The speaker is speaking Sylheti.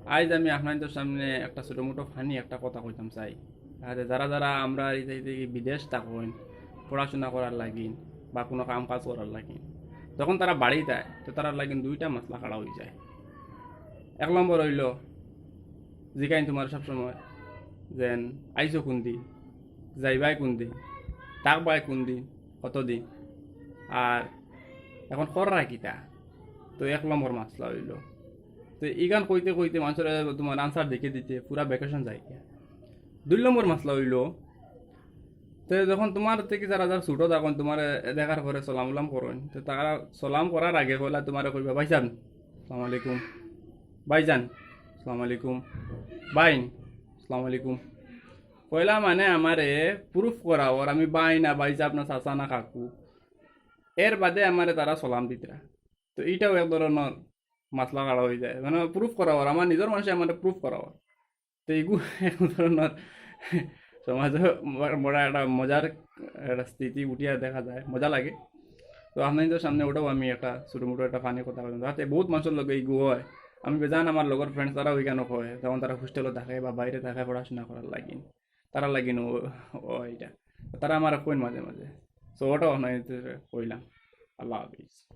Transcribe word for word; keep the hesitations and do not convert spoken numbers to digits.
আইজ আমি আপনাইনতর সামনে একটা ছোটো মোটো ফানি একটা কথা কইতাম চাই। আর যারা যারা আমরা এই যে, এই যে বিদেশ থাকইন, পড়াশোনা করার লাগিন বা কুনু কাম কাজ করার লাগিন, যখন তারা বাড়িত আয়, তো তারার লাগিন দুইটা মাসলা খাড়া অইযায়। এক নম্বর অইলো, জিগাইন তুমার সবসময় যেন আইছো কুনদিন, যাইবায় কুনদিন, থাকবায় কুনদিন, কতদিন, আর এখন কররায় কিতা। তো এক নম্বর মাসলা অইলো। তো ইখান কইতে কইতে মানষরে তুমার answer দিতে দিতে পুরা vacation যাইগিয়া। দুই নম্বর মাসলা অইলো, তো যখন তুমার থাকি যারা যারা ছোটো থাকইন, তুমারে দেখার পরে সালাম উলাম করইন, তো তারা সালাম করার আগে পয়লা তুমারে কইবা, "ভাইসাব, আসসালামু আলাইকুম।" "ভাইজান, আসসালামু আলাইকুম।" "ভাইন, আসসালামু আলাইকুম।" পয়লা মানে আমারে proof করাওর আমি ভাই না ভাইসাব না চাচা না কাকু, এর বাদে আমারে তারা সালাম দিতরা। তো ইটাও এক ধরনর মাসলা খাড়া অইযায়, মানে proof করাওর, আমার নিজর মানষে আমারে proof করাওর। তো ইগু এক ধরনর সমাজো বড় একটা মজার একটা স্থিতি উঠিয়া দেখা যায়, মজা লাগে। তো আপনাইনতর সামনে ওটাও আমি একটা ছোটো মোটো একটা ফানি কথা কইলাম, যাতে বহুত মানষর লগে ইগু অয়। আমি বেজান আমার লগর friends তারাও ইখানো কয়, যখন তারা হোস্টেলো থাকে বা বাইরে থাকে পড়াশোনা করার লাগিন, তারার লাগিন ও, ও ইটা, তারা আমারে কইন মাঝে মাঝে। তো ওটাও আপনাইনতরে কইলাম। আল্লাহ হাফিজ।